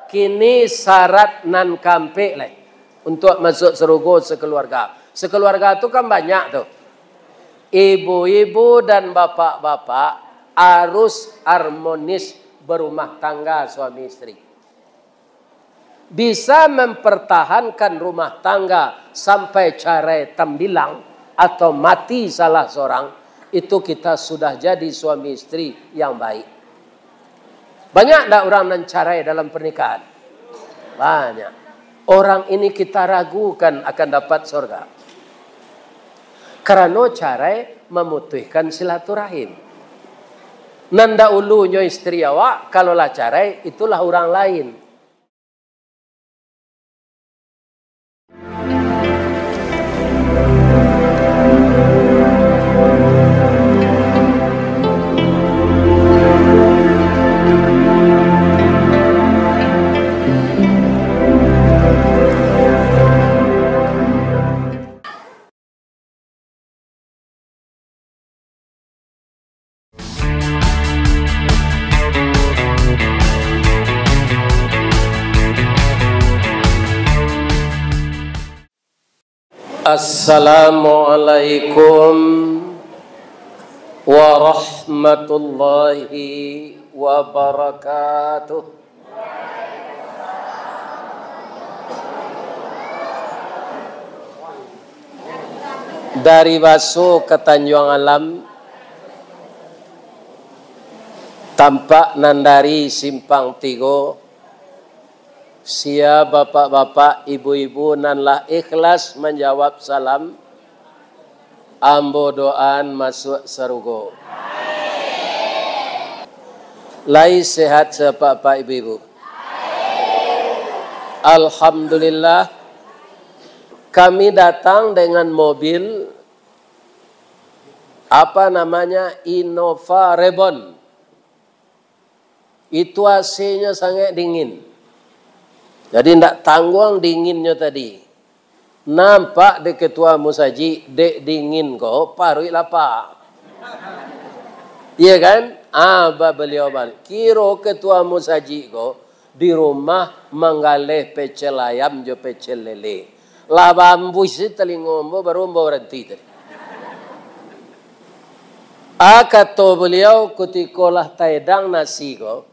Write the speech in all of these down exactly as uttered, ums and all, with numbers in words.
Kini syarat nan kaampek lai untuak masuak sarugo sakaluarga. Sakaluarga tu kan banyak tu. Ibu-ibu dan bapak-bapak harus harmonis barumah tangga suami isteri. Bisa mempertahankan rumah tangga sampai carai tambilang atau mati salah seorang, itu kita sudah jadi suami isteri yang baik. Banyak ndak urang nan carai dalam pernikahan? Banyak. Orang ini kita ragukan akan dapat sorga. Karano carai mamutuihkan silaturahim. Nan daulunyo isteri awak, kalau lah carai, itulah urang lain. Assalamualaikum warahmatullahi wabarakatuh. Dari Baso ka Tanjuang Alam, tampak nan dari Simpang Tigo, sia bapak-bapak, ibu-ibu nan lah ikhlas manjawab salam, ambo doaan masuak sarugo. Lai sehat sapak-apak ibu-ibu? Alhamdulillah, kami datang dengan mobil, apa namanya, Innova Reborn. Itu A C-nyo sangaik dingin. Jadi, ndak tangguang dinginnyo tadi. Nampak dek ketua musajik, dek dingin ko, paruik lapa. Iya kan? Ah, ba-, baliau balik. Kiro ketua musajik ko di rumah manggaleh pecel ayam jo pecel lele. Lah baambuih se talingo ambo, baru ambo baranti tadi. Ah, kato baliau, kutiko lah taedang nasi ko,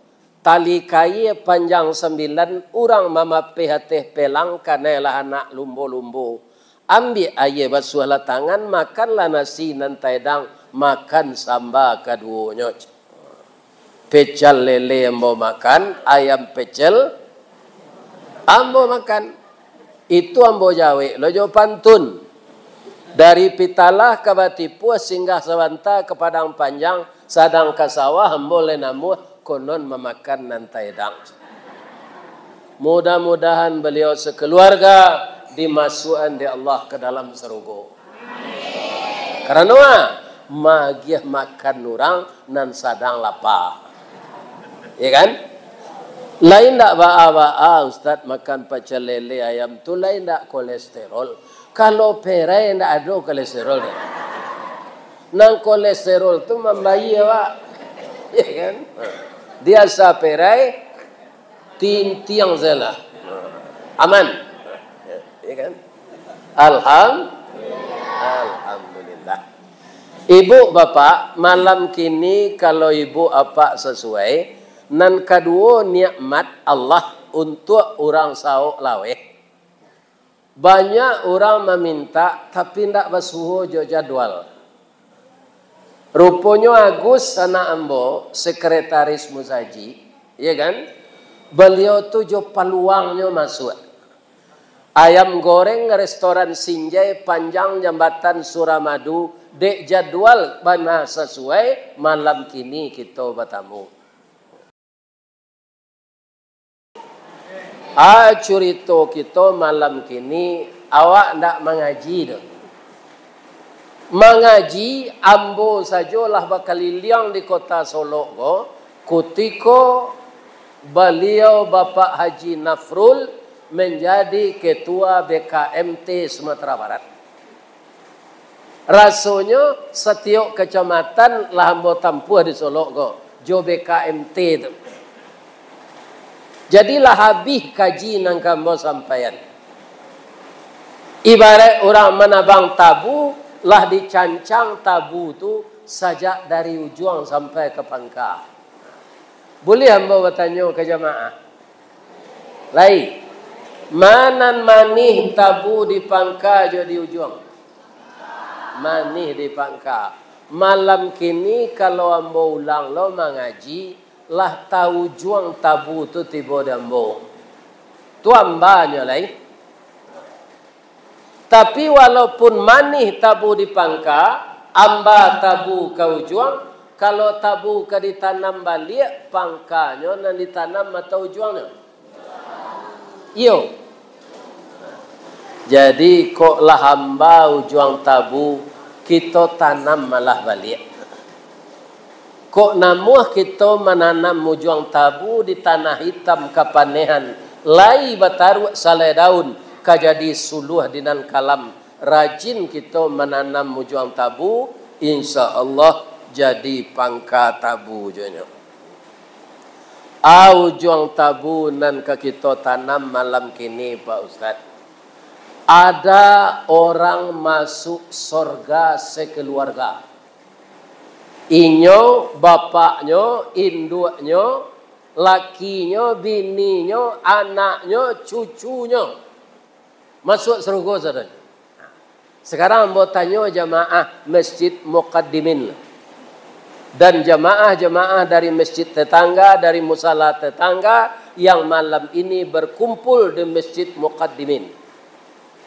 tali kaia panjang sambilan, urang mamapeh ateh pelang, kanai lah anak lumbo-lumbo. Ambiak aia basuahlah tangan, makanlah nasi nan taedang, makan samba kaduonyo. Pecel lele ambo makan, ayam pecel ambo makan. Itu ambo jawek lo jo pantun. Dari Pitalah ka Batipuah, singgah sabanta ka Padang Panjang, sadang ka sawah ambo lai namuah, konon mamakan nan taedang. Mudah-mudahan baliau sakaluarga dimasuakan dek Allah ka dalam sarugo. Karano, ah, maagiah makan urang nan sadang lapa. Ya kan? Lain ndak baa-baa, Ustaz, makan pecel lele ayam tu, lain ndak kolesterol. Kalau perai ndak ado kolesterol doh. Nan kolesterol tu mambayia, Pak. Ya kan? Di asa perai, tintiang sajolah. Aman. Ya kan? Alham-, Alhamdulillah. Ibu bapak, malam kini kalau ibu apak sasuai, nan kaduo nikmat Allah untuak urang saok laweh. Banyak urang mamintak, tapi ndak basuo jo jadwal. Ruponyo Agus, anak ambo, sekretaris musajik, ya kan? Baliau tu jo paluangnyo masuak. Ayam goreng restoran Sinjai, Panjang Jambatan Suramadu, dek jadwal bana sasuai, malam kini kito batamu. Ah, curito kito malam kini, awak ndak mangaji doh. Mangaji, ambo sajo lah bakaliliang di Kota Solok ko, kutiko baliau Bapak Haji Nafrul manjadi Ketua B K M T Sumatera Barat. Rasonyo, satiok kacamatan lah ambo tampuah di Solok ko, jo B K M T tu. Jadi lah abih kaji nan ka ambo sampaian. Ibaraik urang manabang tabu, lah dicancang tabu tu sajak dari ujuang sampai ka pangka. Buliah ambo batanyo ka jamaah? Lai, ma nan manih tabu di pangka jo di ujuang? Manih di pangka. Malam kini, kalau ambo ulang lo mangaji, lah taujuang tabu tu tibo di ambo. Tu ambanyo lai. Tapi, walaupun manih tabu di pangka, amba tabu ka ujuang, kalau tabu ka ditanam baliak, pangkanyo nan ditanam atau ujuangnyo? Iyo. Jadi, kok lah amba ujuang tabu, kito tanam malah baliak. Kok namuah kito mananam ujuang tabu di tanah itam kapanehan, lai bataruak salai daun, ka jadi suluah di nan kalam. Rajin kito mananam ujuang tabu, insya Allah jadi pangka tabu jonyo. A ujuang tabu nan ka kito tanam malam kini, Pak Ustaz. Ada orang masuk sorga sekeluarga. Inyo, bapaknyo, induaknyo, lakinyo, bininyo, anaknyo, cucunyo masuak sarugo sadonyo. Sekarang ambo tanyo jamaah Masjid Muqaddimin dan jamaah-jamaah dari masjid tetangga, dari musala tetangga yang malam ini berkumpul di Masjid Muqaddimin.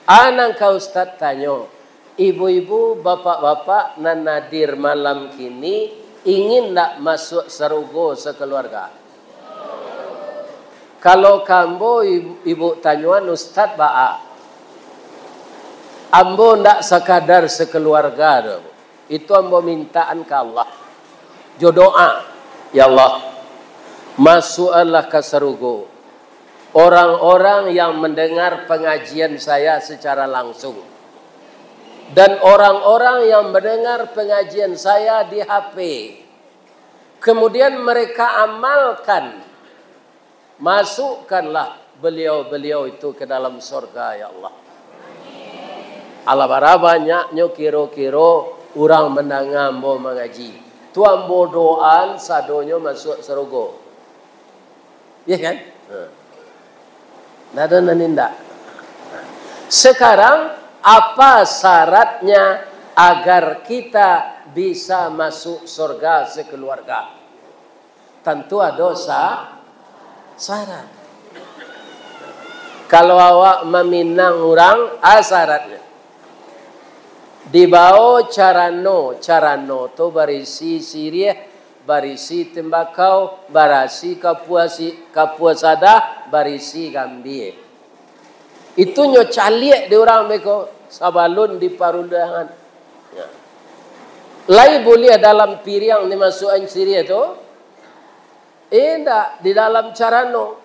A nan ka Ustaz tanyo, ibu-ibu, bapak-bapak nan hadir malam kini, ingin ndak masuak sarugo sakeluarga? Kalau ka ambo, ibu, ibu tanyoan, Ustaz baa? Ambo ndak sakadar sakeluarga doh. Itu ambo mintaan ka Allah. Jo doa, "Ya Allah, masuakkanlah ka sarugo orang-orang yang mendengar pengajian saya secara langsung, dan orang-orang yang mendengar pengajian saya di H P, kemudian mereka amalkan, masukkanlah beliau-beliau itu ke dalam sorga, ya Allah." Alah, bara banyaknyo kiro-kiro urang mandanga ambo mangaji. Tu ambo doaan sadonyo masuak sarugo. Iya kan? Ha. Ndak ado nan indak. Sekarang, apa syaratnya agar kita bisa masuk sorga sekeluarga? Tantu ado sa-, syarat. Kalau awak maminang urang, a syaratnyo. Dibao carano, carano tu barisi siriah, barisi tembakau, barisi kapua si-, kapua sadah, barisi gambia. Itu nyo caliak di urang beko sabalun di parundangan. Ya. Lai buliah dalam piriang dimasuakan siriah tu? Indak, di dalam carano.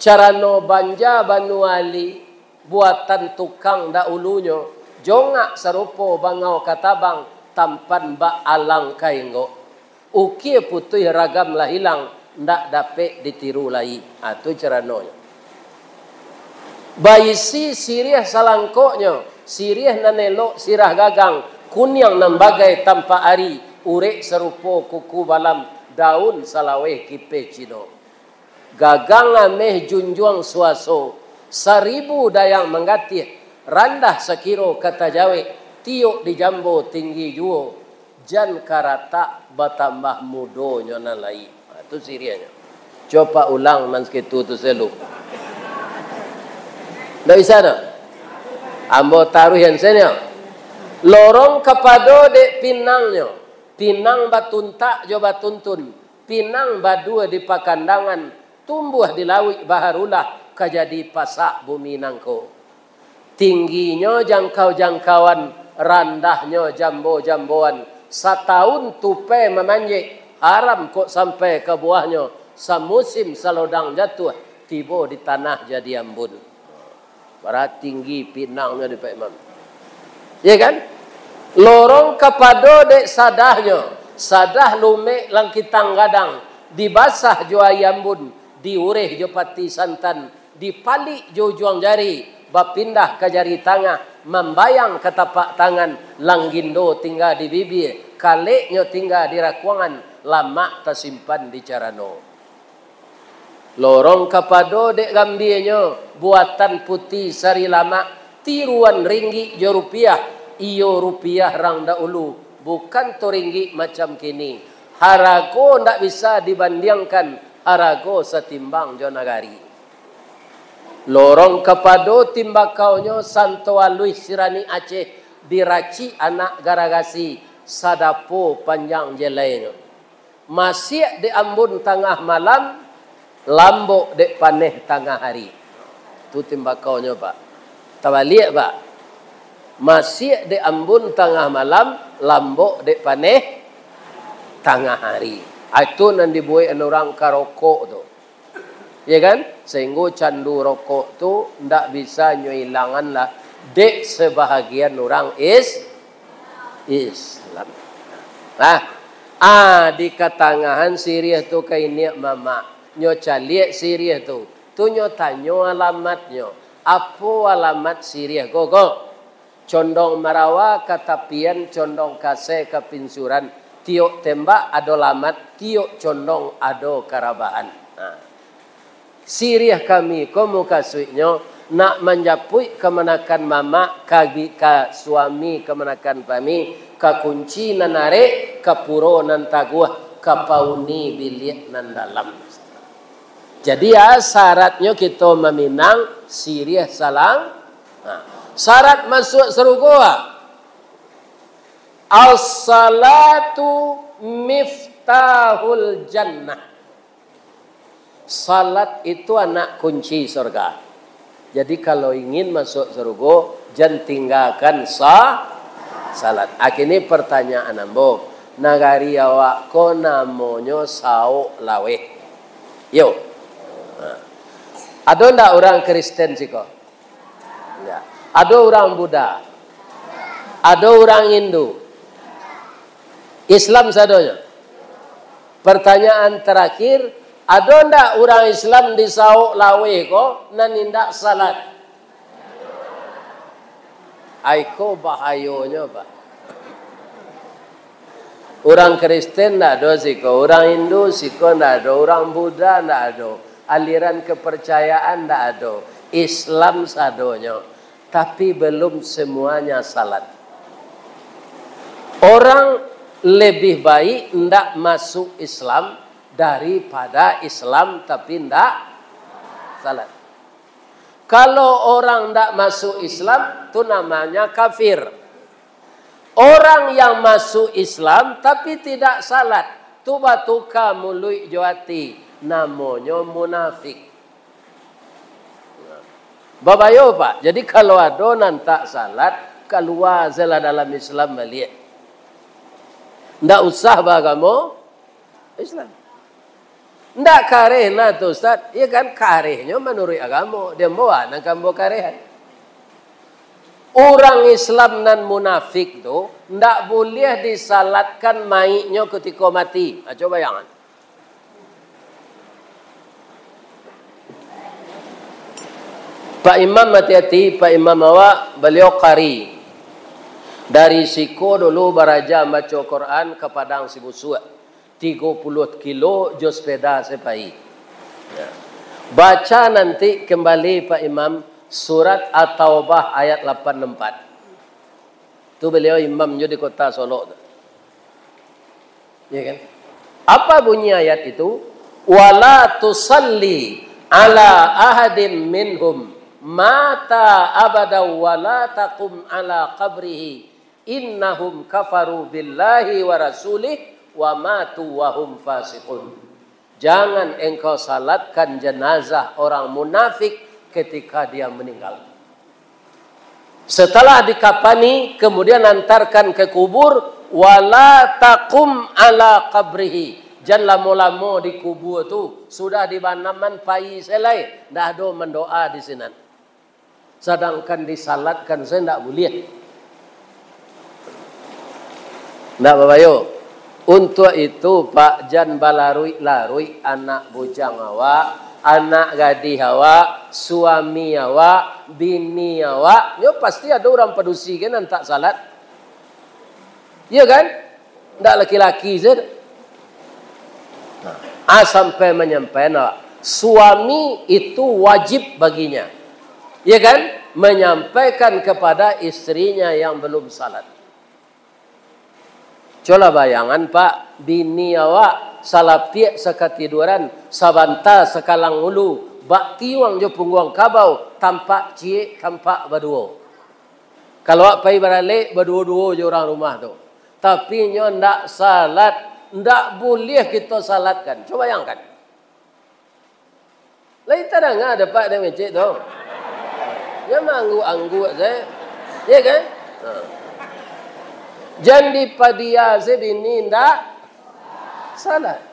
Carano banja banu ali, buatan tukang dahulunyo, jongak sarupo bangau katabang, tampan bak alang kainggok. Ukia putuih ragam lah ilang, ndak dapek ditiru lai. Ha, tu caranonyo. Baisi siriah salangkoknyo, siriah nan elok sirah gagang, kuniang nan bagai tampak ari, urek sarupo kuku balam, daun salaweh kipeh Cino. Gagang ameh junjuang suaso, saribu dayang manggatih, randah sakiro ka tajawek, tiok di jambo tinggi juo, jan karatak batambah mudonyo nan lai. Ha, tu siriahnyo. Coba ulang nan sakitu tu selu. Ndak bisa doh? Ambo taruih yang senyo. Lorong kapado dek pinangnyo, pinang batuntak jo batuntun, pinang baduo di pakandangan, tumbuah di lauik baharulah, ka jadi pasak bumi nangko. Tingginyo jangkau-jangkauan, randahnyo jambo-jamboan, sataun tupai mamanjek, haram kok sampai ka buahnyo, samusim salodang jatuah, tibo di tanah jadi ambun. Bara tinggi pinangnyo di Pak Imam. Iya kan? Lorong kapado dek sadahnyo, sadah lumek langkitang gadang, dibasah jo aia ambun, Diureh jo pati santan, dipalik jo ujuang jari, bapindah ka jari tangah, mambayang ka tapak tangan, langgindo tingga di bibia, kaleknyo tingga di rakuangan, lamak tasimpan di carano. Lorong kapado dek gambianyo, buatan puti sari lamak, tiruan ringgik jo rupiah, iyo rupiah rang daulu, bukan to ringgik macam kini. Harago ndak bisa dibandiangkan harago satimbang jo nagari. Lorong kapado timbakaunyo santo aluih siranik Aceh, diracik anak garagasi, sadapo panjang jelainyo. Masiak dek ambun tangah malam, lambok dek paneh tangah hari. Tu timbakaunyo, Pak. Tabaliak, Pak. Masiak dek ambun tangah malam, lambok dek paneh tangah hari. Ah, itu nan dibuek urang karokok tu. Ya kan? Sehingga candu rokok tu ndak bisa nyo ilangan lah dek sebahagian urang is-, Islam. Nah, ah, di katangahan siriah tu ka iniak mamak. Nyo caliak siriah tu. Tu nyo tanyo alamatnyo. Apo alamat siriah ko, ko? Condong marawa ka tapian, condong kasai ka pinsuran. Tiok tembak ado lamat, tiok condong ado karabahan. Nah. Siriah kami ko mukasuiknyo, nak manjapuik kamanakan mamak, ka bi-, ka suami kamanakan kami, ka kunci nan arek, ka puro nan taguah, ka pauni biliak nan dalam. Jadi, ya, syaratnyo kito maminang siriah salang. Nah, syarat masuak sarugo, ah. As-salatu miftahul jannah. Salat itu anak kunci surga. Jadi, kalau ingin masuk sarugo, jan tinggakan sa-, salat. Akhirnya pertanyaan ambo, nagari awak ko namonyo Sauk Laweh. Yo. Ha. Ado ndak urang Kristen siko? Ndak. Ado urang Buddha? Ado urang Hindu? Islam sadonyo? Pertanyaan terakhir, ado ndak urang Islam di Sauk Laweh ko nan indak salat? Ai ko bahayonyo, Pak. Urang Kristen ndak ado siko, urang Hindu siko ndak ado, urang Buddha ndak ado, aliran kepercayaan ndak ado, Islam sadonyo, tapi belum semuanya salat. Orang lebih baik ndak masuk Islam daripada Islam tapi ndak salat. Kalau orang ndak masuk Islam, tu namanya kafir. Orang yang masuk Islam tapi tidak salat, tu batuka muluik jo ati, namonyo munafik. Babayo, Pak. Jadi, kalau ado nan tak salat, kalua sajolah dalam Islam baliak. Ndak usah baagamo Islam. Ndak kareh nah tu, Ustaz. Iyo kan, karehnyo manuruik agamo. Di ambo, ah, nan ka ambo karehan. Urang Islam nan munafik tu, ndak buliah disalatkan mayiknyo kutiko mati. Ah, cubo bayangkan. Pak Imam, hati-hati, Pak Imam awak, baliau qari. Dari siko dulu baraja mambaco Quran ka Padang Sibusuak. Tigo puluah kilo jo sepeda se pai. Ya. Baca nanti kembali, Pak Imam, surat At-Taubah ayat lapan empat. Tu baliau imam jo di kota Solok tu. Ya kan? Apa bunyi ayat itu? "Wala tusalli ala ahadin minhum mata abadau wala taqum ala qabrihi, innahum kafaru billahi wa rasulih wa matu wa hum fasiqun." Jangan engkau salatkan jenazah orang munafik ketika dia meninggal. Setelah dikapani, kemudian antarkan ke kubur, wala taqum ala qabrihi. Jan lamo-lamo di kubur tu, sudah dibanaman pai se lai, ndak ado mandoa di sinan. Sadangkan disalatkan se ndak buliah. Ndak babayo. Untuak itu, Pak, jan balaruik-laruik anak bujang awak, Anak gadih awak, suami awak, bini awak, nyo pasti ado urang padusi kan nan tak salat. Iya kan? Ndak laki-laki saja. Nah, ah, sampai manyampaikan awak, suami itu wajib baginya. Iya kan? Menyampaikan kepada istrinya yang belum salat. Cubolah bayangan, Pak, bini awak salapiak sakatiduran, sabanta sakalang ulu, bak tiuang jo pungguang kabau, tampak ciek, tampak baduo. Kalau awak pai baralek, baduo-duo jo urang rumah tu. Tapi nyo ndak salat, ndak buliah kito salatkan. Cubo bayangkan. Lai tadanga dek Pak dek mecek tu. Nyo maangguk-angguk saja. Iya kan? Ha. Jan dipadia se bini ndak salat.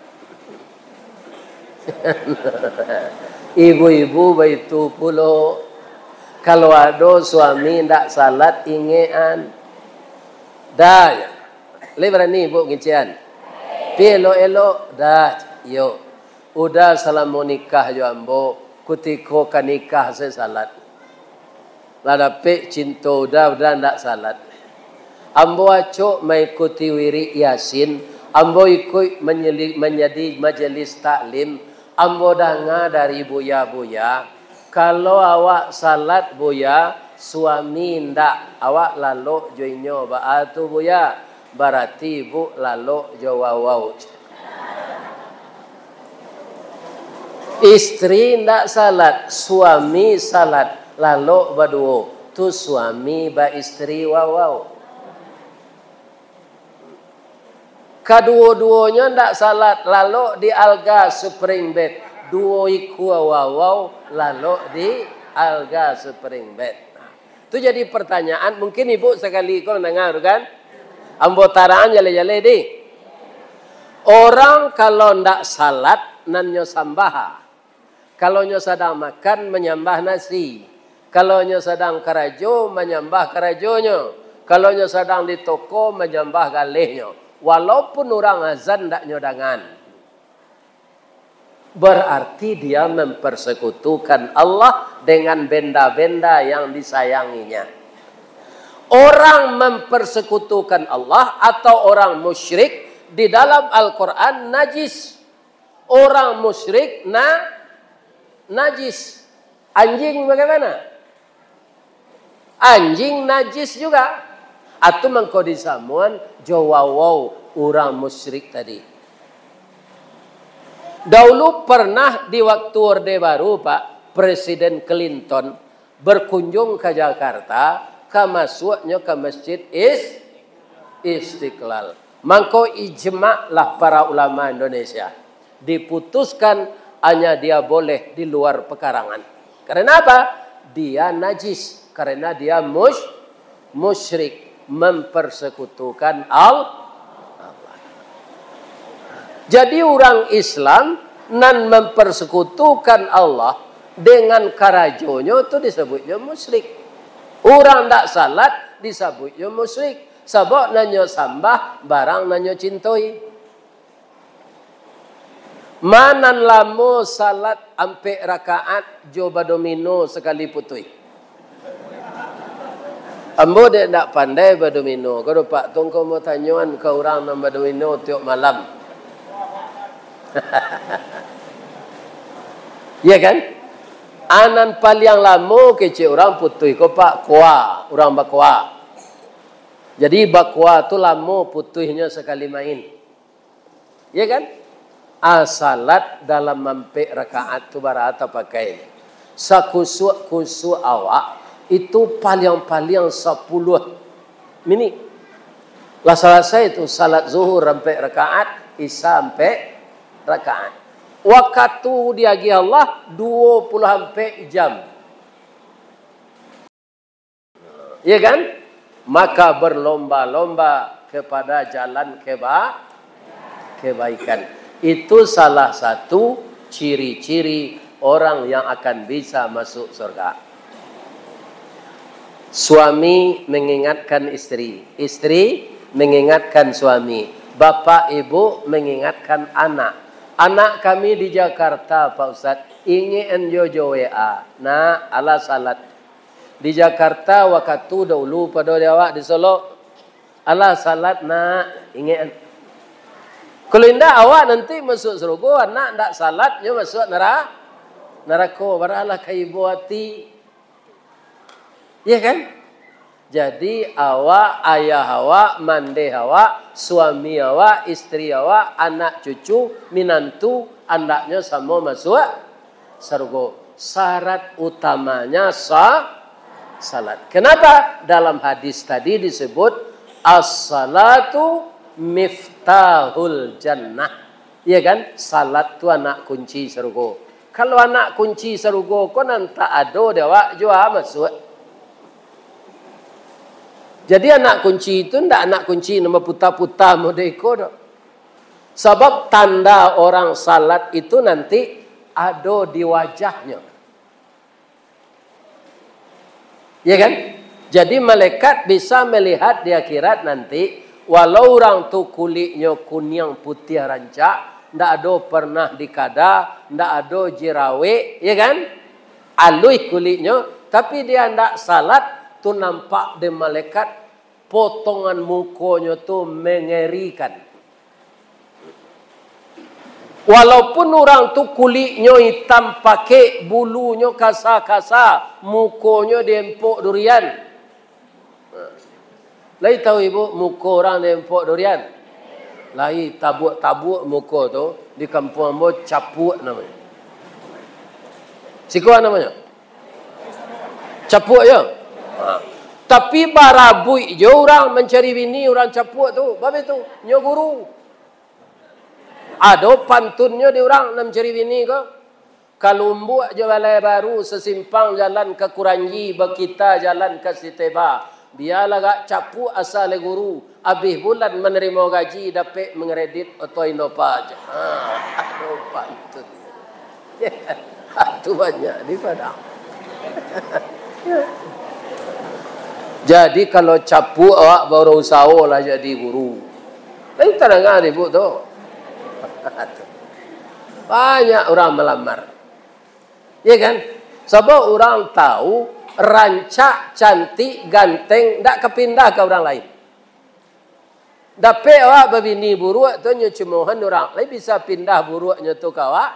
Ibu-ibu baitu pulo. Kalau ado suami ndak salat, ingekan. Dah, yo. Lai barani ibu ngincian? Pi elok-elok, dah, yo. Uda salamo nikah jo ambo, kutiko ka nikah se salat. Lah dapek cinto Uda, Uda ndak salat. Ambo acok maikuti wirik Yasin, ambo ikuik manyeli-, manjadi majelis taklim, ambo danga dari buya-buya, kalau awak salat, Buya, suami ndak, awak lalok jo inyo, baa tu, Buya? Barati ibuk lalok jo wawau. Istri ndak salat, suami salat, lalok baduo, tu suami baistri wawau. Kaduo-duonyo ndak salat, lalok di alga spring bed, duo ikua wawau lalok di alga spring bed. Tu jadi pertanyaan, mungkin ibu sakali ko mandanga tu kan? Ambo tarang jaleh-jaleh di. Orang kalau ndak salat, nan nyo sambah. Kalau nyo sadang makan, manyambah nasi. Kalau nyo sadang karajo, manyambah karajonyo. Kalau nyo sadang di toko, manyambah galehnyo. Walaupun urang azan ndak nyo dangan. Berarti dia mempersekutukan Allah dengan benda-benda yang disayanginya. Orang mempersekutukan Allah atau orang musyrik di dalam Al-Quran najis. Orang musyrik na-, najis. Anjing bagaimana? Anjing najis juga. Atu mangko disamuan jo wawau urang musyrik tadi. Daulu pernah di waktu Orde Baru, Pak, Presiden Clinton berkunjung ka Jakarta, ka masuaknyo ka Masjid Is-, Istiqlal. Mangko ijma lah para ulama Indonesia. Diputuskan hanya dia boleh di luar pekarangan. Karena apa? Dia najis. Karena dia mus-, musyrik, mempersekutukan Al-, Allah. Jadi urang Islam nan mempersekutukan Allah dengan karajonyo tu disebutnyo musyrik. Urang ndak salat disebutnyo musyrik. Sabab nan nyo sambah barang nan nyo cintoi. Ma nan lamo salat ampek rakaat jo badomino sakali putuih? Ambo dek ndak pandai badomino, ko doh Pak Tong ko mau tanyoan ka urang nan badomino tiok malam. Iya kan? A nan paliang lamo kecek urang putuih ko Pak, koa, urang bakoa. Jadi bakoa tu lamo putuihnyo sakali main. Iya kan? A, salat dalam ampek rakaat tu bara tapakai. Sakusuak-kusuak awak, itu paliang-paliang sapuluah minik. Lah salasai tu salat zuhur ampek rakaat, isya ampek rakaat. Wakatu diagiah Allah, duo puluah ampek jam. Iya kan? Maka berlomba-lomba kepada jalan keba-, kebaikan. Itu salah satu ciri-ciri orang yang akan bisa masuk surga. Suami mengingatkan istri, istri mengingatkan suami, bapak ibu mengingatkan anak. Anak kami di Jakarta, Pak Ustaz, ingek an jo, jo W A. Nak, alah salat. Di Jakarta wakatu dahulu pado di awak di Solok. Alah salat, nak, ingek an. Kalau indak, awak nanti masuak sarugo, anak ndak salat, nyo masuak nara-, narako. Baralah ka ibo ati. Iya kan? Jadi, awak, ayah awak, mandeh awak, suami awak, istri awak, anak cucu, minantu, andaknyo samo masuak sarugo. Syarat utamanya sa-, salat. Kenapa? Dalam hadis tadi disebut, "As-salatu miftahul jannah." Iya kan? Salat tu anak kunci sarugo. Kalau anak kunci sarugo ko nan tak ado di awak, jo a masuak. Jadi, anak kunci tu ndak anak kunci nan baputa-puta model iko doh. Sabab tanda orang salat itu nanti ado di wajahnyo. Ya kan? Jadi, malaikat bisa melihat di akhirat nanti, walau urang tu kuliknyo kuniang putiah rancak, ndak ado pernah dikada, ndak ado jerawek, ya kan? Aluih kuliknyo, tapi dia ndak salat, tu nampak dek malaikat, potongan mukonyo tu mengerikan. Walaupun urang tu kuliknyo itam pakek, bulunyo kasa-kasa, mukonyo diempok durian. Lai tahu ibu muko urang diempok durian? Lai, tabuak-tabuak muko tu, di kampuang ambo capuak namonyo. Siko namonyo? Capuak yo. Ha. Tapi barabuik jo urang mancari bini urang capuak tu. Babe tu, nyo guru. Ado pantunnyo di urang nan mancari bini ko. Kalumbuak jo Balai Baru, sasimpang jalan ka Kuranji, bakita jalan ka Siteba. Bialah agak capuak asa lai guru, abih bulan manarimo gaji, dapek mangredit oto Innova. Ha, ado pantun. Tu banyak di Padang. Jadi, kalau capuak awak barusaho lah jadi guru. Lain tadanga di ibu tu. Banyak urang malamar. Ya kan? Sabab urang tahu, rancak, cantik, ganteng, ndak ka pindah ka urang lain. Dapek awak babini buruak tu, nyo cemohan urang, lai bisa pindah buruaknyo tu ka awak?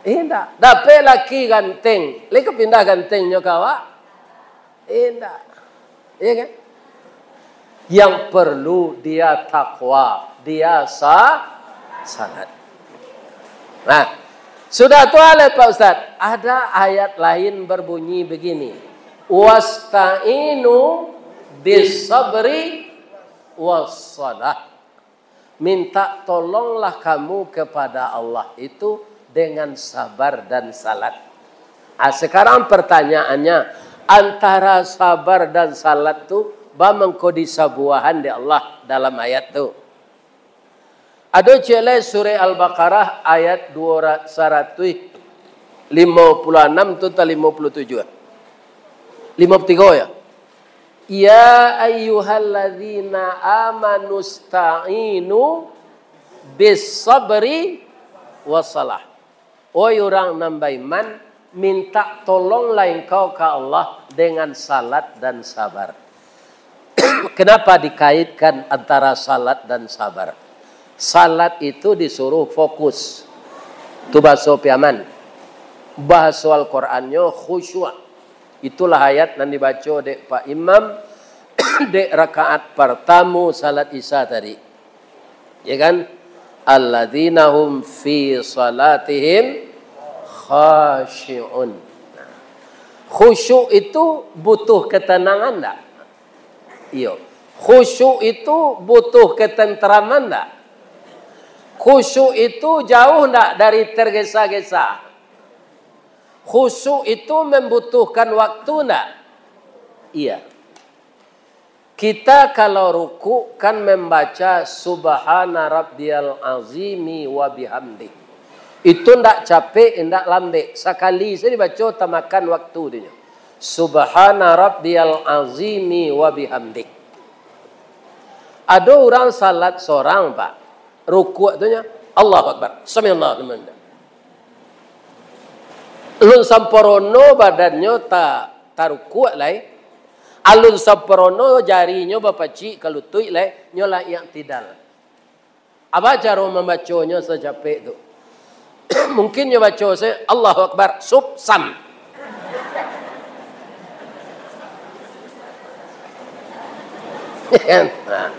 Indak. Dapek laki ganteng, lai ka pindah gantengnyo ka awak? Indak. Iya kan? Yang perlu dia takwa, dia sa-, salat. Nah, sudah tu alah, Pak Ustaz, ada ayat lain berbunyi begini, "Wasta'inu bis sabri was salah." Minta tolonglah kamu kepada Allah itu dengan sabar dan salat. Ah, sekarang pertanyaannya, antara sabar dan salat tu, ba mangko disabuahan dek Allah dalam ayat tu? Ado ciek lai Surah Al-Baqarah ayat dua ra-, saratuih limo puluah anam tu atau limo puluah tujuah? Limo puluah tigo ya? "Ya ayyuhalladzina amanu sta'inu bis sabri was salah." Oi urang nan baiman, mintak tolonglah engkau ka Allah dengan salat dan sabar. Kenapa dikaitkan antara salat dan sabar? Salat itu disuruh fokus. Tu bahaso Piaman. Bahaso Al-Qurannyo khusyuk. Itulah ayat nan dibaco dek Pak Imam dek rakaat partamo salat Isya tadi. Ya kan? "Alladzina hum fi salatihim khashi'un." Khusyuk itu butuh ketenangan ndak? Iyo. Khusyuk itu butuh ketenteraman ndak? Khusyuk itu jauh ndak dari tergesa-gesa? Khusyuk itu membutuhkan waktu ndak? Iya. Kita kalau rukuk kan membaca "Subhana rabbiyal azimi wa bihamdih". Itu ndak capek, ndak lambek. Sakali saja dibaco, tamakan waktu dinyo. "Subhana rabbiyal azimi wa bihamdih". Ado urang salat sorang, Pak. Rukuk tu nyo, Allahu Akbar. Sami'allahu liman hamidah. Alun samparono badannyo ta-, tarukuak lai. Alun samparono jarinyo bapacik ka lutuik lai, nyo lah i'tidal. Apo caro mambaconyo sacapek tu? Mungkin nyo baco se, "Allahu Akbar, sub, sam." Nah.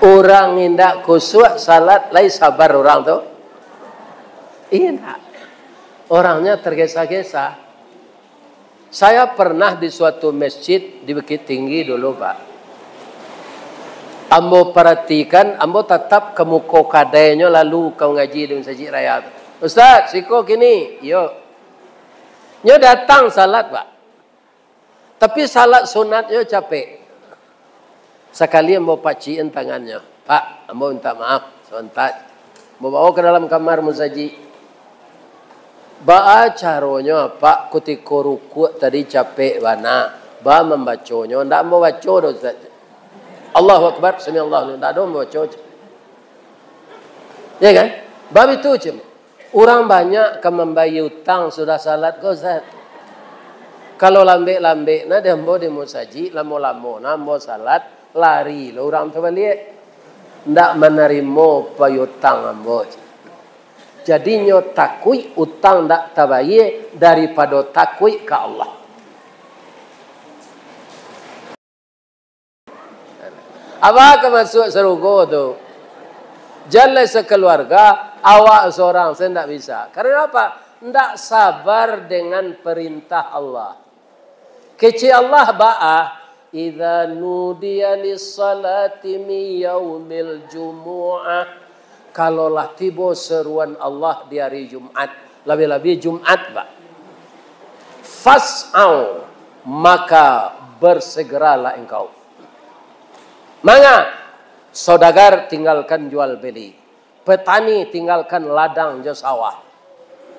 Urang indak kusuak salat, lai sabar urang tu? Indak. Orangnya tergesa-gesa. Saya pernah di suatu masjid di Bukittinggi dulu, Pak. Ambo paratikan, ambo tatap ka muko kadainyo lalu ka mangaji di Masajik Raya tu. "Ustaz, siko kini." "Iyo." Nyo datang salat, Pak. Tapi salat sunatnyo capek. Sakali ambo pacikan tangannyo, "Pak, ambo minta maaf, sabanta." Ambo bawa ka dalam kamar musajik. "Baa caronyo, Pak, kutiko rukuak tadi capek bana, baa mambaconyo?" "Ndak ambo baco doh, Ustaz." "Allahu Akbar, sami'allahu liman, ndak doh ambo baco." Ya kan? Bab itu cuma. Urang banyak ka mambayia utang sudah salat ko, Ustaz. Kalau lambek-lambek nah di ambo di musajik, lamo-lamo nah ambo salat, lari lo urang tu baliak. Ndak manarimo piutang ambo. Jadinyo takuik utang ndak tabayia daripado takuik ka Allah. Apo ka masuak sarugo tu? Jan lai sakaluarga, awak sorang se ndak bisa. Karano apa? Ndak sabar dengan parintah Allah. Kecek Allah baa, "Idza nudiya lis-salati min yaumil jumu'ah." Kalau lah tibo seruan Allah di hari Jumat, labiah-labiah Jumat, Pak. "Fas'au," maka bersegeralah engkau. Manga, saudagar tinggalkan jual beli, petani tinggalkan ladang jo sawah,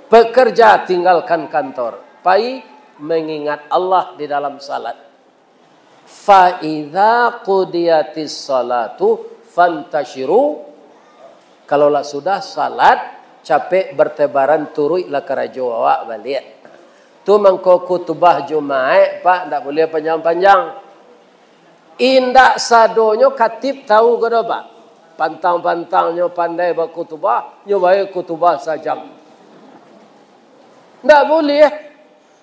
pekerja tinggalkan kantor, pai mengingat Allah di dalam salat. "Fa idza qudiyatis salatu fantasyiru." Kalau lah sudah salat, capek bertebaran, turuiklah karajo awak baliak. Tu mangko khutbah Jumaik, Pak, ndak buliah panjang-panjang. Indak sadonyo khatib tahu ko doh, Pak. Pantang-pantangnyo pandai bakhutbah, nyo bae khutbah sajam. Ndak buliah.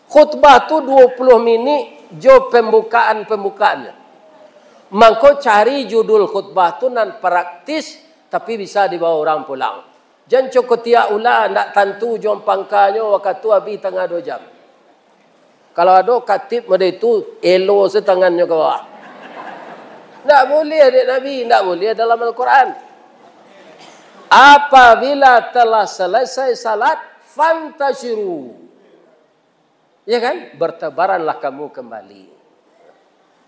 Khutbah tu duo puluah minik jo pambukaan-pambukaannyo. Mangko cari judul khutbah tu nan praktis, tapi bisa dibawa urang pulang. Jan co kutiak ula, ndak tantu ujuang pangkanyo, wakatu abih tangah duo jam. Kalau ado khatib model itu, elo se tangannyo ka bawah. Ndak buliah dek Nabi, ndak buliah dalam Al-Quran. Apabila telah selesai salat, fantasyiru. Ya kan? Bertebaranlah kamu kembali.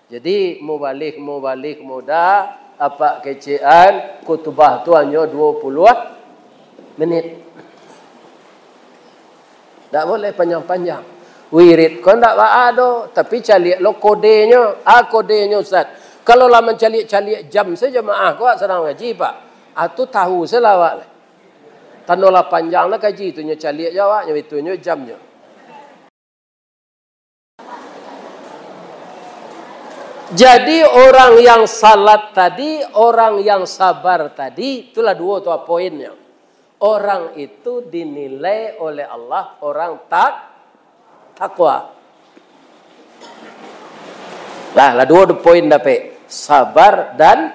Jadi, mubalih-mubalih muda, apak kecek an, khutbah tu hanyo duo puluah minit. Ndak buliah panjang-panjang. Wirid ko ndak baa doh, tapi caliak lo kodenyo. Ah, kodenyo, Ustaz. Kalau lah mancaliak-caliak jam sajo jamaah ko, sadang ngaji, Pak. Ah, tu tahu se lah awak lah. Tando lah panjang lah kaji tu, nyo caliak jo awak, nyo itu nyo jamnyo. Jadi, orang yang salat tadi, orang yang sabar tadi, itulah duo tu poinnyo. Orang itu dinilai oleh Allah orang tak-, takwa. Lah, lah duo tu poin dapek. Sabar dan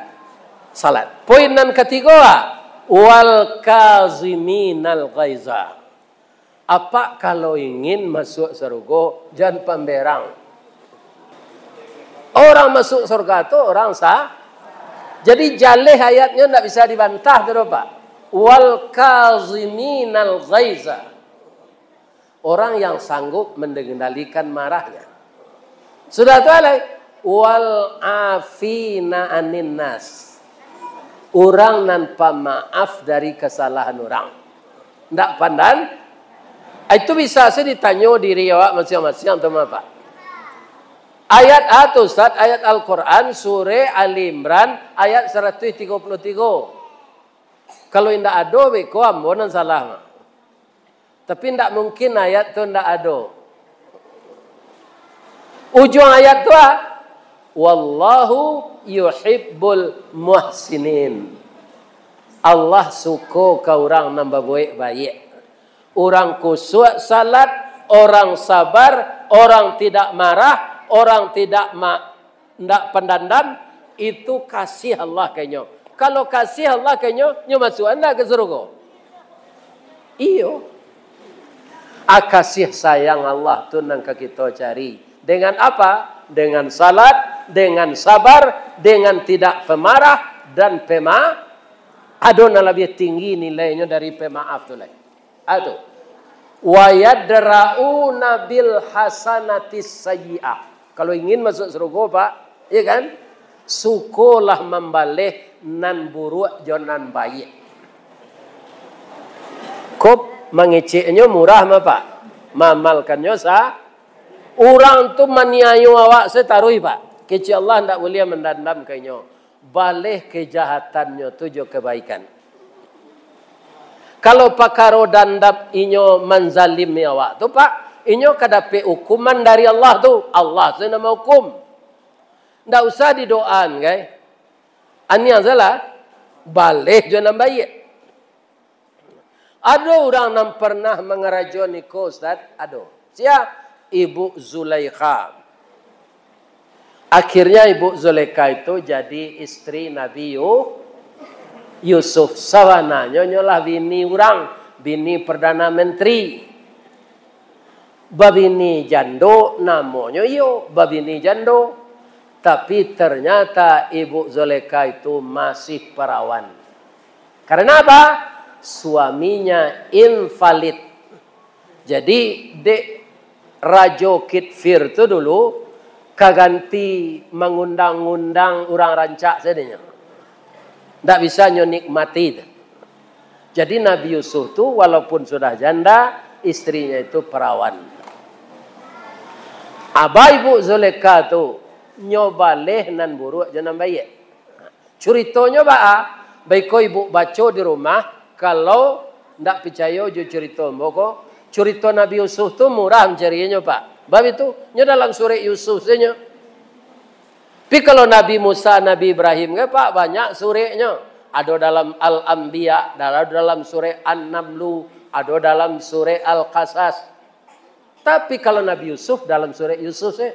salat. Poin nan katigo, ah, "Wal kaziminal ghaiza." Apak kalau ingin masuak sarugo, jan pamberang. Orang masuak surga tu orang sa-, jadi jaleh ayatnyo ndak bisa dibantah tu doh, Pak. "Wal kaziminal ghaiza." Orang yang sanggup mengendalikan marahnya. Sudah tu alai, "Wal afina anin nas." Urang nan pamaaf dari kasalahan urang. Ndak pandan? Itu bisa se ditanyo diri awak masiang-masiang tu mah, Pak. Ayat a tu, Ustaz, ayat Al-Quran, surah Ali Imran, ayat saratuih tigo puluah tigo. Kalau indak ado, beko ambo nan salah. Tapi ndak mungkin ayat tu ndak ado. Ujuang ayat tu, ah, "Wallahu yuhibbul muhsinin." Allah suko ka urang nan babuek baiak. Urang kusuak salat, orang sabar, orang tidak marah, orang tidak ma-, ndak pandandam, itu kasih Allah ka inyo. Kalau kasih Allah ka inyo, nyo masuak ndak ka surugo? Iyo. A, kasih sayang Allah tu nan ka kito cari. Dengan apa? Dengan salat, dengan sabar, dengan tidak pemarah dan pema-, ado nan labiah tinggi nilainyo dari pemaaf tu lai. Ado. "Wa yadra'una bil hasanatis sayyi'ah." Kalau ingin masuk surugo, Pak, ya kan? Sukolah mambaleh nan buruak jo nan baiak. Kok mangeceknyo murah mah, Pak? Maamalkannyo sa-, urang tu maniayo awak se taruih, Pak. Kecek Allah ndak buliah mandandam ka inyo. Baleh kejahatannyo tu jo kebaikan. Kalau pakaro dandam inyo manzalimi awak tu, Pak, inyo ka dapek ukuman dari Allah tu. Allah se nan mahukum. Ndak usah didoaan, kai. Aniang salah, baleh jo nan baiak. Ado urang nan pernah mangarajo niko, Ustaz? Ado. Sia? Ibu Zulaikha. Akhirnya Ibu Zulaikha itu jadi istri Nabi Yu-, Yusuf. Sabananyo nyo lah bini urang, bini Perdana Menteri. Babini jando, namonyo iyo, babini jando. Tapi ternyata Ibu Zulaikha itu masih perawan. Karena apa? Suaminya invalid. Jadi, dek Rajo Kitfir tu dulu, ka ganti mangundang-undang urang rancak sadonyo. Ndak bisa nyo nikmati tu. Jadi, Nabi Yusuf tu walaupun sudah janda, istrinya itu perawan. Abah ibu Zulekha tu, nyo baleh nan buruak jo nan baiak. Curitonyo baa? Baiko ibu baco di rumah, kalau ndak picayo jo curito ambo ko, curito Nabi Yusuf tu murah mancarianyo, Pak. Bab itu, nyo dalam surek Yusuf sajo. Tapi kalau Nabi Musa, Nabi Ibrahim kan, Pak, banyak sureknyo. Ado dalam Al-Anbiya, ado dalam surek An-Namlu, ado dalam surek Al-Qasas. Tapi kalau Nabi Yusuf dalam surek Yusuf se.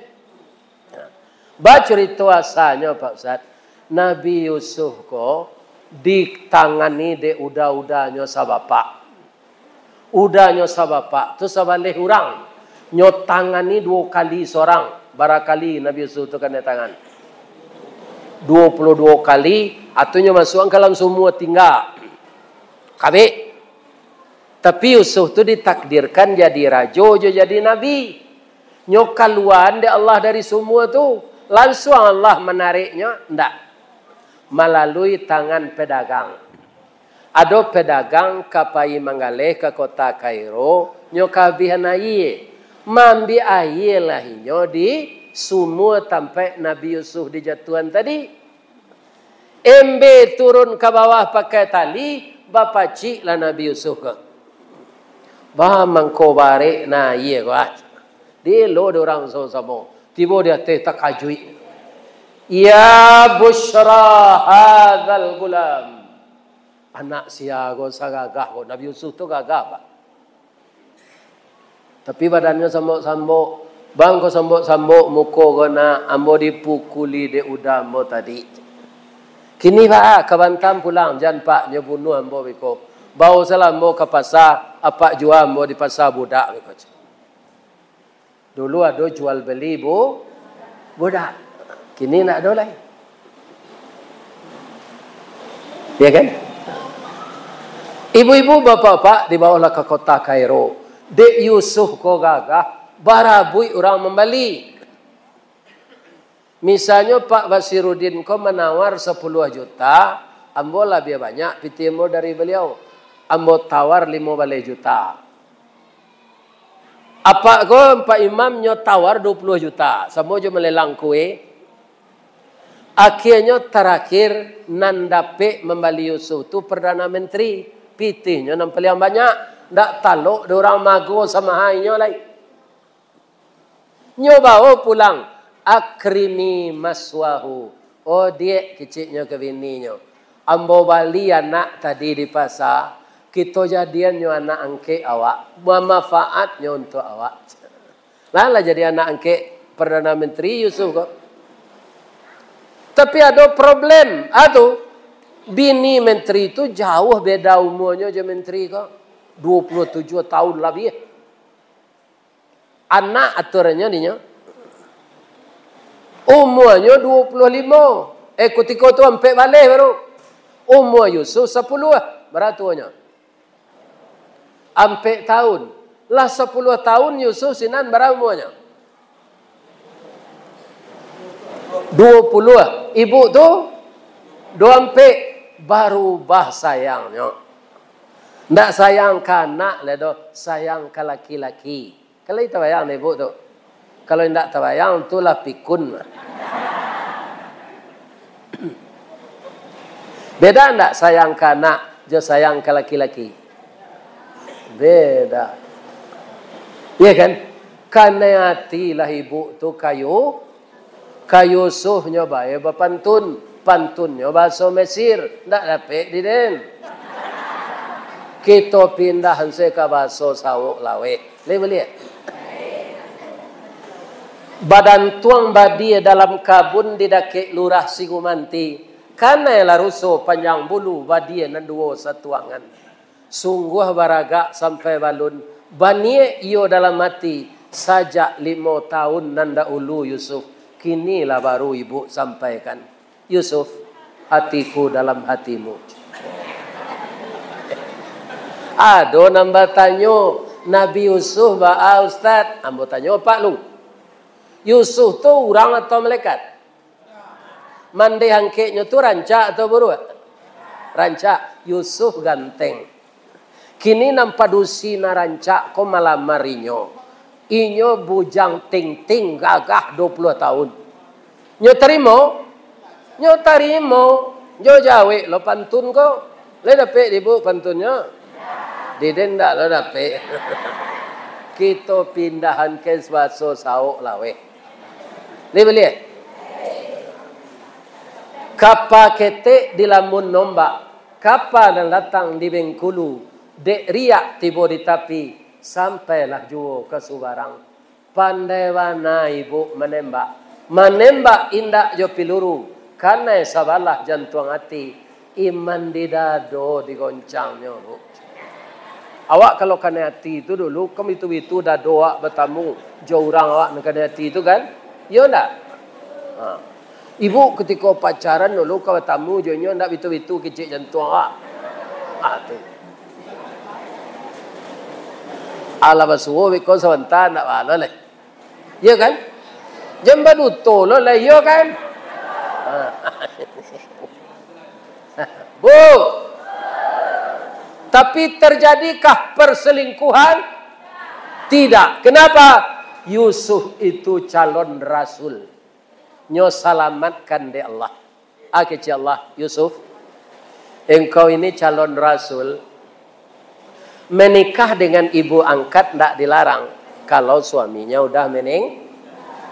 Bacurito asalnyo, Pak Ustaz, Nabi Yusuf ko ditangani dek uda-udanyo sabapak. Udanyo sabapak tu sabaleh urang. Nyo tangani duo kali sorang. Barakali Nabi Yusuf tu kanai tangan. Duo puluah duo kali, atunyo masuak ka dalam sumua tingga. Kabek. Tapi Yusuf tu ditakdirkan jadi rajo jo jadi nabi. Nyo kaluaan dek Allah dari sumua tu, lansuang Allah manareknyo? Ndak. Malalui tangan pedagang. Ado pedagang ka pai manggaleh ka kota Kairo, nyo kaabihan aia. Maambiak aia lah inyo di sumua tampaik Nabi Yusuf dijatuahan tadi. Embe turun ka bawah pakai tali, bapaciklah Nabi Yusuf ko. Ba mangko barek na aia ko, ah. Dielo dek urang samo-samo. Tibo di ateh takajuik. "Ya busyra hadzal gulam." Anak sia ko sagagah ko. Nabi Yusuf tu gagah, Pak. Tapi badannyo sambok-sambok. "Bang ko sambok-sambok muko ko nak, ambo dipukuli dek uda ambo tadi. Kini baa, ka Batam pulang, jan Pak nyo bunuah ambo beko. Bao salah ambo ka pasa, apak jua ambo di pasa budak beko." Dulu ado jual beli bu-, budak. Kini ndak ado lai. Ya kan? Ibu-ibu, bapak-bapak, dibaolah ka kota Kairo. Dek Yusuf ko gagah, barabuik urang mambali. Misalnyo Pak Basiruddin ko manawar sapuluah juta, ambo labiah banyak pitih ambo dari baliau. Ambo tawar limo baleh juta. Apak ko, Pak Imam, nyo tawar duo puluah juta, samo jo malelang kue. Akhianyo tarakhir nan dapek mambali Yusuf tu Perdana Menteri. Pitihnyo nan paliang banyak. Ndak talok dek urang mago samaha inyo lai. Nyo bao pulang, akrimi maswahu. Oh, diak, keceknyo ka bininyo. Ambo bali anak tadi di pasa, kito jadiannyo anak angkek awak, mamafaatnyo untuak awak. Lah, lah jadi anak angkek Perdana Menteri Yusuf ko. Tapi ado problem, ah tu, bini menteri tu jauh beda umuanyo jo menteri ko. Dua puluh tujuh tahun labiah. Anak aturannyo dinyo. Umuanyo dua puluh limo. Eh, kutiko tu ampek baleh baru. Umua Yusuf sapuluh. Bara tuonyo? Ampek tahun. Lah sapuluh tahun Yusuf sinan bara umuanyo? Dua puluh. Ibu tu dua ampek. Barubah sayangnyo. Ndak sayang ka anak lai doh, sayang ka laki-laki. Kan lai tabayang dek ibu tu. Kalau indak tabayang, tu lah pikun. Beda ndak sayang ka anak jo sayang ka laki-laki? Beda. Iya kan? Kanai ati lah ibu tu ka Yu-, ka Yusuf nyo bae bapantun. Pantunnyo bahaso Mesir, ndak dapek di den. Kito pindah ansoi ka bahaso Sawahlaweh. Lai buliah? Badantuang badia dalam kabun di dakek Lurah Sigumanti, kanai lah ruso panjang bulu badia nan duo satuangan. Sungguah baragak sampai balun, baniek iyo dalam ati, sajak limo taun nan dahulu Yusuf, kini lah baru ibu sampaikan. Yusuf, hatiku dalam hatimu. Ado nan batanyo, Nabi Yusuf baa, Ustaz? Ambo tanyo, Pak Lu. Yusuf tu urang atau malaikat? Mandeh angkeknyo tu rancak atau buruak? Rancak. Yusuf ganteng. Kini nan padusi nan rancak ko malamar inyo. Inyo bujang tingting gagah dua puluh taun. Nyo tarimo? Nyo tarimo. Nyo jawek lo pantun ko. Lai dapek di ibu pantunnyo? Di den ndak lo dapek. Kito pindahan ka bahaso Sawahlaweh. Lai buliah? Kapa ketek dilamun ombak, kapa nan datang di Bengkulu, dek riak tibo di tapi, sampailah juo ka subarang. Pandai bana ibu manembak. Manembak indak jo piluru, kanai sabalah jantuang ati, iman di dado digoncangnyo, Bu. Awak kalau kanai ati tu dulu, kan bitu-bitu dado awak batamu jo urang awak nan kanai ati tu kan? Iyo ndak? Ha. Ibu kutiko pacaran dulu ka batamu jo inyo, ndak bitu-bitu kicik jantuang awak? Ha, tu. Alah basuo beko sabanta, ndak baa lai. Iyo kan? Jan baduto lo lah, iyo kan? Ha. Bu, tapi terjadikah perselingkuhan? Tidak. Kenapa? Yusuf itu calon rasul. Nyo salamatkan dek Allah. Ah, kecek Allah, Yusuf, engkau ini calon rasul. Menikah dengan ibu angkat ndak dilarang, kalau suaminya udah mening-,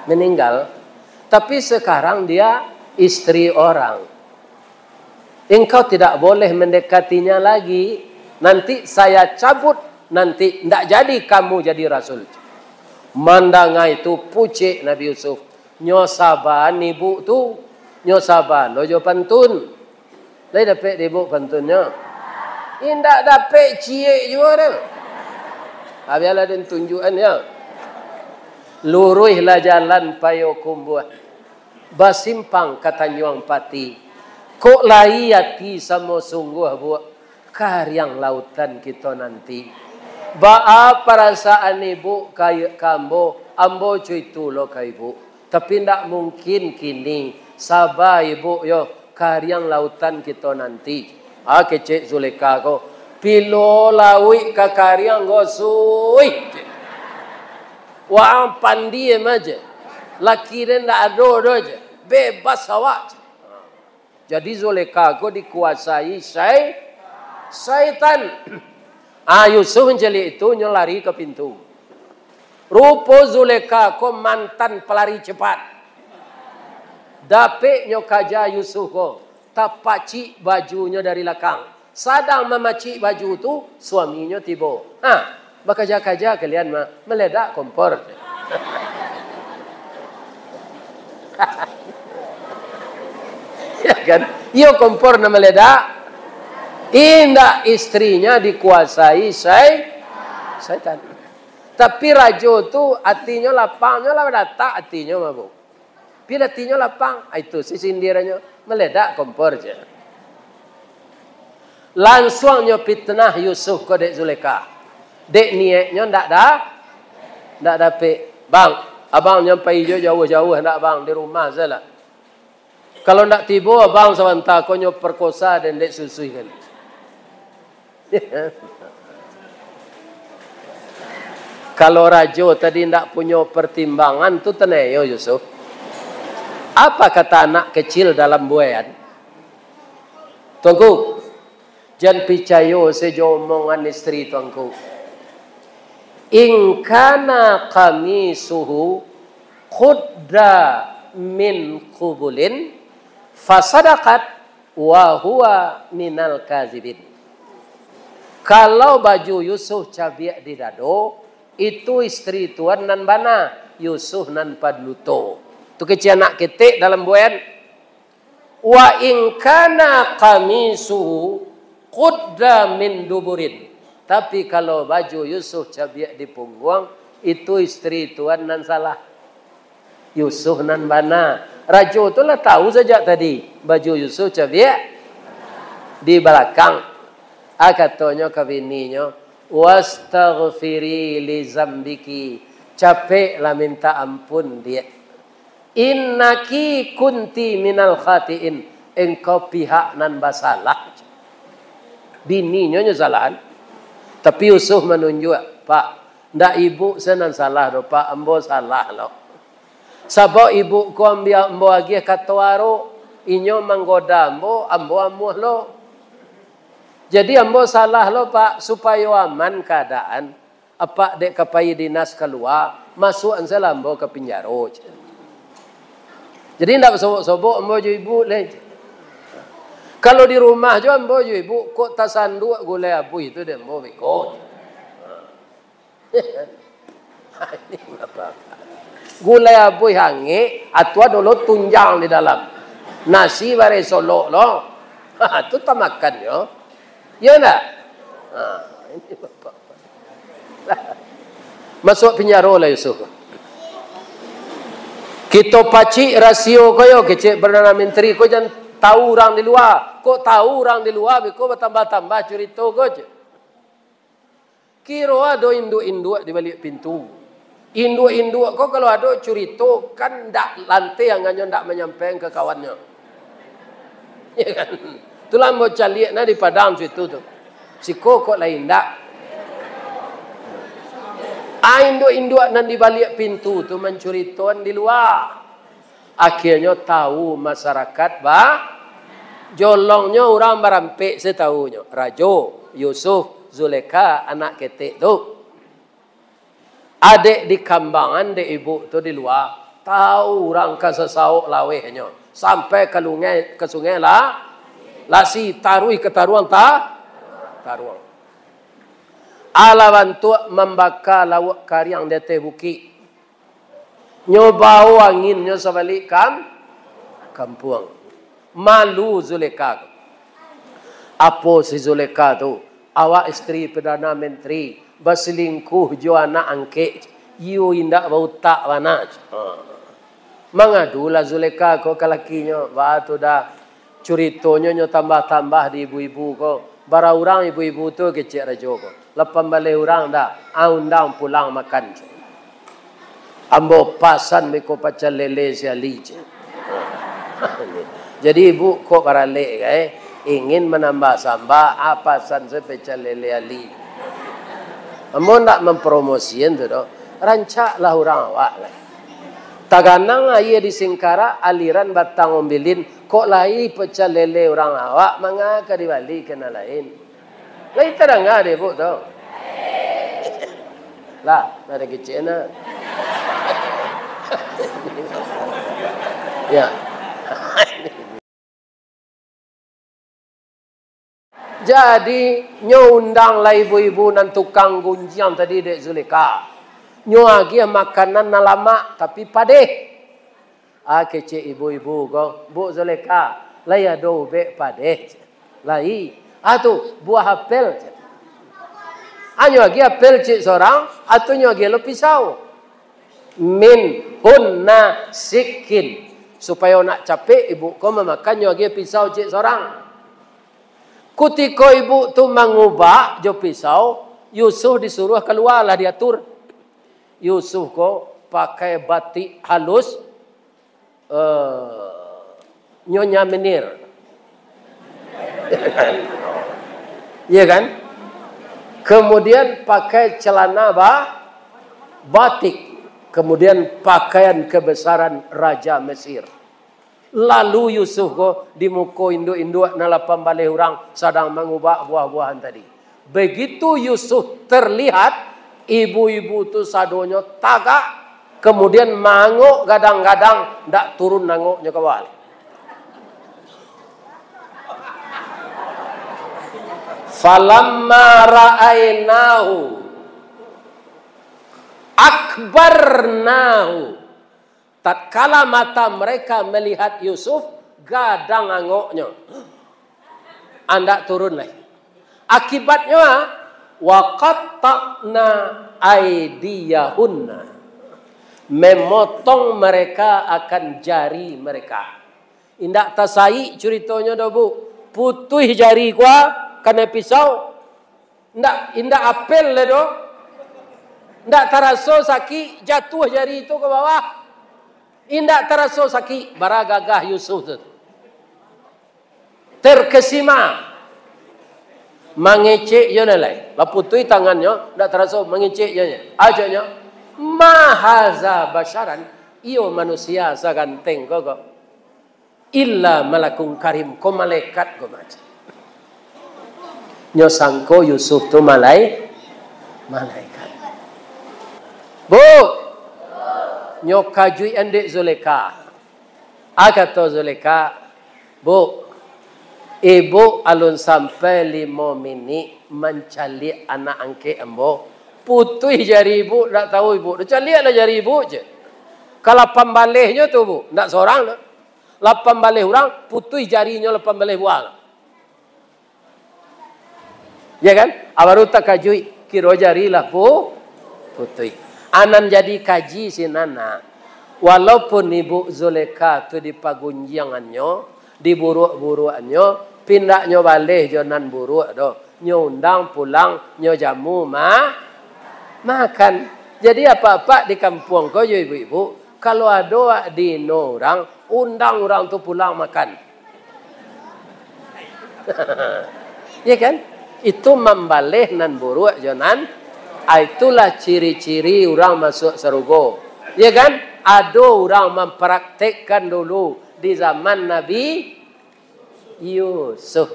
meninggal. Tapi sekarang dia istri orang. Engkau tidak boleh mendekatinya lagi. Nanti saya cabut, nanti ndak jadi kamu jadi rasul. Mandanga itu pucek Nabi Yusuf. Nyo saba ibu tu, nyo saba lo jo pantun. Lai dapek di ibu pantunnyo? Indak dapek ciek juo tu. Ha, bialah den tunjuakan yo. Luruihlah jalan Payokumbuah, basimpang ka Tanjuang Pati. Kok lai ati samo sungguah, Bu, kariang lautan kito nanti. Baa parasaan ibu ka, ka ambo, ambo co itu lo ka ibu. Tapi ndak mungkin kini, saba ibu yo, kariang lautan kito nanti. Ah, kecek Zulekha ko, pilo lauik ka kariang ko, suih. Waang pandiem aja. Laki den ndak ado doh je. Bebas awak. Jadi Zulekha ko dikuasai sai-, saitan. Ah, Yusuf mancaliak itu, nyo lari ka pintu. Rupo Zulekha ko mantan palari cepat. Dapek nyo kaja Yusuf ko, tapacik bajunyo dari lakang. Sadang mamacik baju tu, suaminyo tibo. "Ha, bakaja-kaja kalian mah, maledak kompor." Ya kan? Iyo kompor nan maledak. Indak, istrinya dikuasai sai-, saitan. Tapi rajo tu atinyo lapang, nyo lah datak atinyo mah, Bu. Pi atinyo lapang, ah, itu si sindirannyo, maledak kompor je. Lansuang nyo pitnah Yusuf ko dek Zulekha. Dek niaiknyo ndak da-, ndak dapek. "Bang, abang nyampai jo jauah-jauah ndak, Bang, di rumah sajolah. Kalau ndak tibo abang sabanta ko nyo perkosa den dek susuih kali." Kalau rajo tadi ndak punyo pertimbangan tu, tanayo Yusuf. Apa kata anak kecil dalam buaian? Tuanku, jan picayo sajo omongan istri tuanku. "In kana qamisuhu qudda min qubulin fasadaqat wa huwa minal kazibin." Kalau baju Yusuf cabiak di dado, itu istri tuan nan bana, Yusuf nan paduto. Tu kecek anak ketek dalam buaian. "Wa in kana qamisuhu qudda min duburin." Tapi kalau baju Yusuf cabiak di pungguang, itu istri tuan nan salah. Yusuf nan bana. Rajo tu lah tahu sajak tadi, baju Yusuf cabiak di balakang. Ah, katonyo ka bininyo, "Wastaghfiri li zambiki." Capeklah minta ampun, Diak. "Innaki kunti minal khatiin." Engkau pihak nan basalah. Bininyo nyo salahan. Tapi Yusuf manunjuak, "Pak, ndak ibu se nan salah doh, Pak, ambo salah lo. Sabab ibu ko ambiak ambo agiah kato arok, inyo manggoda ambo, ambo amuah lo. Jadi ambo salah lo, Pak, supayo aman kaadaan. Apak dek ka pai dinas kalua, masuakan sajolah ambo ka pinjaro," cek. "Jadi ndak basobok-sobok ambo jo ibu lai," cek. "Kalau di rumah jo ambo jo ibu, kok tasanduak gulai abuih tu dek ambo beko," cek. Ini bapak. Gulai abuih angek, atu ado lo tunjang di dalam. Nasi bareh solok lo. Ha, tu tamakan nyo. Iyo ndak? Ha, ini bapak. Masuak pinjaro lah Yusuf. "Kito pacik rasio ko yo," kecek Perdana Menteri ko, "jan tahu urang di lua. Kok tahu urang di lua, beko batambah-tambah curito ko," cek. Kiro ado induak-induak di baliak pintu. Induak-induak ko kalau ado curito, kan ndak lanteh angannyo ndak manyampaikan ka kawannyo. Ya kan? Itulah ambo caliak nah di Padang situ tu. Siko kok lai indak. Ah, induak-induak nan di baliak pintu tu mancuritoan di lua. Akhianyo tahu masarakat ba-, jolongnyo urang barampek se tahunyo. Rajo, Yusuf, Zulekha, anak ketek tu. Adek dikambangan dek ibu tu di lua, tahu urang ka sasaok lawehnyo, sampai ka lungai, ka sungai la-, Lasi, taruih ka taruang ta-, taruang. Alah bantuak mambaka lauak kariang di ateh bukik. Nyo bao anginnyo sabalik kam-, kampuang. Malu Zulekha. Apo si Zulekha tu? Awak istri Perdana Menteri baselingkuh jo anak angkek. Iyo indak bautak bana. Ha. Mangadulah Zulekha ko ka lakinyo. Baa tu dah. Curitonyo nyo tambah-tambah di ibu-ibu ko. Bara urang ibu-ibu tu kecek rajo ko. Lapan baleh urang dah, ah, undang pulang makan. Ambo pasan beko pacel lele si Ali, cek. Jadi ibu kok baralek ka, eh? Ingin manambah samba, ah, pasan se pecel lele Ali. Ambo ndak mampromosian tu doh. Rancaklah urang awak lah. Taganang aia di singkarak, aliran batang umbilin, kok lai pecah lele urang awak, manga ka dibali ka nan lain. Lai tadanga dek Ibuk tu? Lah, nada kecek na. Ya. Jadi, nyo undang lah ibu-ibu nan tukang gunjiang tadi dek Zulekha. Nyo agiah makanan nan lamak, tapi padeh. Ah, kecek ibu-ibu ko, "Buk Zulekha, lai ado ubek padeh?" "Lai." "Ah, tu, buah apel." Ah, nyo agiah apel ciek sorang, ah, tu nyo agiah lo pisau. "Min hunna sikin." Supayo nak capek, ibu ko mamakan, nyo agiah pisau ciek sorang. Kutiko ibu tu mangubak jo pisau, Yusuf disuruah kalua, lah diatur. Yusuf ko pakai batik halus, eh, Nyonya Menir. Iya kan? Kemudian pakai celana ba-, batik. Kemudian pakaian kebesaran Raja Mesir. Lalu Yusuf ko di muko induak-induak nan lapan baleh urang sadang mangubak buah-buahan tadi. Begitu Yusuf terlihat, ibu-ibu tu sadonyo tagak, kemudian mangok gadang-gadang, ndak turun nangoknyo ka bawah. "Falamma ra'ainahu akbarnahu." Tatkala mata mereka melihat Yusuf, gadang angoknyo. Andak turun lai. Akibatnyo, ah, "Wa qatta'na aidiyahunna." Memotong mereka akan jari mereka. Indak tasaik curitonyo doh, Bu. Putuih jari ko, ah, kanai pisau. Indak, indak apel lai doh. Indak taraso sakik, jatuah jari tu ka bawah. Indak taraso sakik, bara gagah Yusuf tu. Terkesima. Mangecek jo nan lai. Lah putuih tangannyo, indak taraso mangecek jo nyo. Ajaknyo, "Ma haza basyaran," iyo manusia saganteng ko, ko. "Illa malakun karim," ko malaikat ko mah. Nyo sangko Yusuf tu malai-, malaikat. "Bu, nyo kajuik andek Zulekha." Ah, kato Zulekha, "Bu, ibu alun sampai limo minik mancaliak anak angkek ambo. Putuih jari ibu, ndak tahu ibu. Caliaklah jari ibu je. Ka lapan balehnyo tu, Bu, ndak sorang doh. Lapan baleh urang, putuih jarinyo lapan baleh buah." Ya kan? Ah, baru takajuik, kiro jari lah pu-, putuih. Anan jadi kaji sinan, nak. Walaupun Ibu Zulekha tu dipagunjiangannyo, diburuak-buruakannyo, pindaknyo baleh jo nan buruak doh. Nyo undang pulang, nyo jamu ma-, makan. Jadi, apak-apak di kampuang ko jo ibu-ibu, kalau ado awak dihino urang, undang urang tu pulang makan. Ya kan? Itu mambaleh nan buruak jo nan, ah, itulah ciri-ciri urang masuak sarugo. Ya kan? Ado urang mampraktekkan dulu di zaman Nabi Yusuf.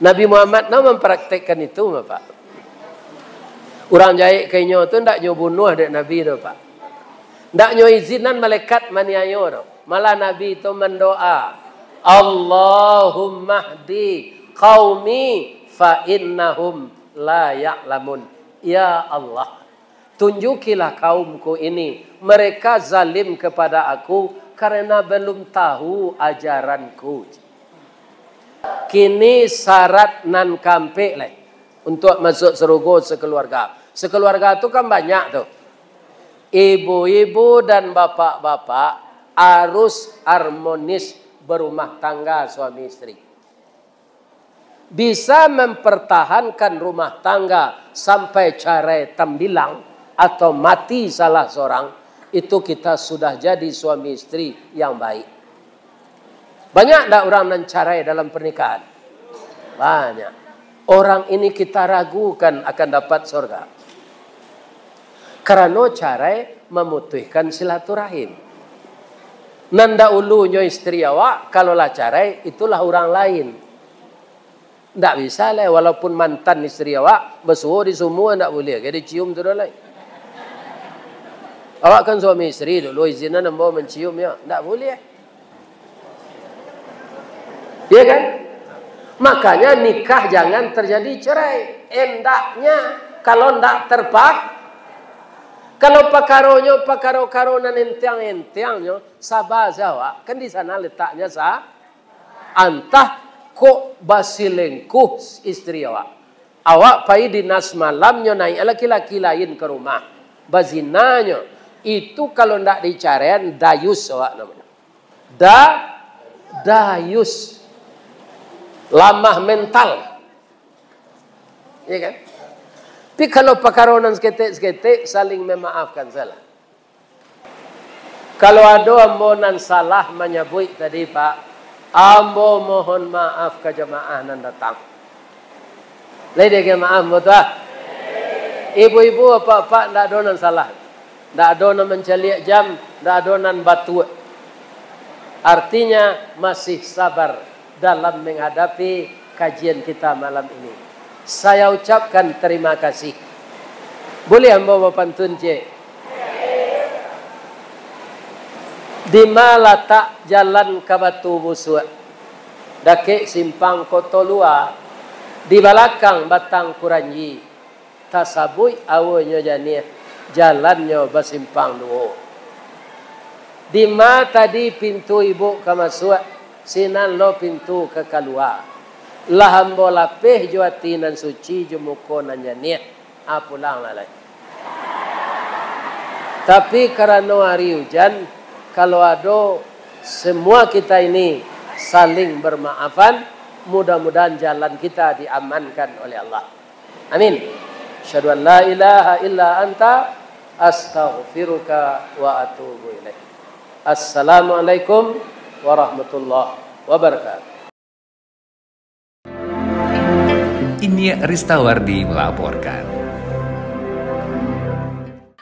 Nabi Muhammad no mampraktekkan itu, Bapak. Urang jahek ka inyo tu ndak nyo bunuah dek Nabi tu, Pak. Ndak nyo izinan malaikat maniayo tu. Malah Nabi tu mandoa, "Allahummahdi qaumi fa innahum la ya'lamun." Ya Allah, tunjukilah kaumku ini, mereka zalim kepada aku karena belum tahu ajaranku. Kini syarat nan kaampek lai untuak masuak sarugo sakeluarga. Sakeluarga tu kan banyak tu. Ibu-ibu dan bapak-bapak harus harmonis berumah tangga suami isteri. Bisa mempertahankan rumah tangga sampai carai tambilang atau mati salah seorang, itu kita sudah jadi suami isteri yang baik. Banyak ndak urang nan carai dalam pernikahan? Banyak. Orang ini kita ragukan akan dapat sorga. Karano carai mamutuihkan silaturahim. Nan dahulunyo istri awak, kalau lah carai, itulah urang lain. Ndak bisa lai, walaupun mantan istri awak, basuo di sumua ndak buliah, gai dicium tu doh lai. Awak kan suami istri dulu, izinan ambo mancium, yo. Ndak buliah. Ya kan? Makanya nikah jangan terjadi cerai. Endaknya, kalau ndak terpak-, kalau pakaronyo, pakaro-karo nan entiang-entiangnyo, saba sajo awak. Kan di sana letaknya sa-, antah kok basilengkuh istri awak. Awak pai dinas malamnyo, naik laki-laki lain ka rumah. Bazinanyo. Itu kalau ndak dicaraian, dayus awak namonyo. Da-, dayus. Lamah mental. Ya kan? Tapi kalau pakaro nan saketek-saketek, saling memaafkan salah. Kalau ado ambo nan salah manyabuik tadi, Pak, ambo mohon maaf ka jamaah nan datang. Lai diagiah maaf ambo tu, ah. Ibu-ibu, apak-apak, ndak ado nan salah. Ndak ado nan mancaliak jam, ndak ado nan batuak. Artinya, masih sabar dalam menghadapi kajian kita malam ini. Saya ucapkan terima kasih. Buliah ambo bapantun ciek? Dima latak jalan ka Batu Busuak? Dakek simpang Koto Lua, di balakang Batang Kuranji. Tasabuik awonyo janiah, jalannyo basimpang duo. Dima tadi pintu ibuk ka masuak, sinan lo pintu ka kalua. Lah ambo lapeh jo ati nan suci, jo muko nan janiah, ah, pulanglah lai. Tapi karano ari ujan, kalau ado, semua kita ini saling bermaafan, mudah-mudahan jalan kita diamankan oleh Allah. Amin. Asyhadu an la ilaha illa anta, astaghfiruka wa atubu ilaik. Assalamualaikum warahmatullahi wabarakatuh. Iniak Ristawardi melaporkan.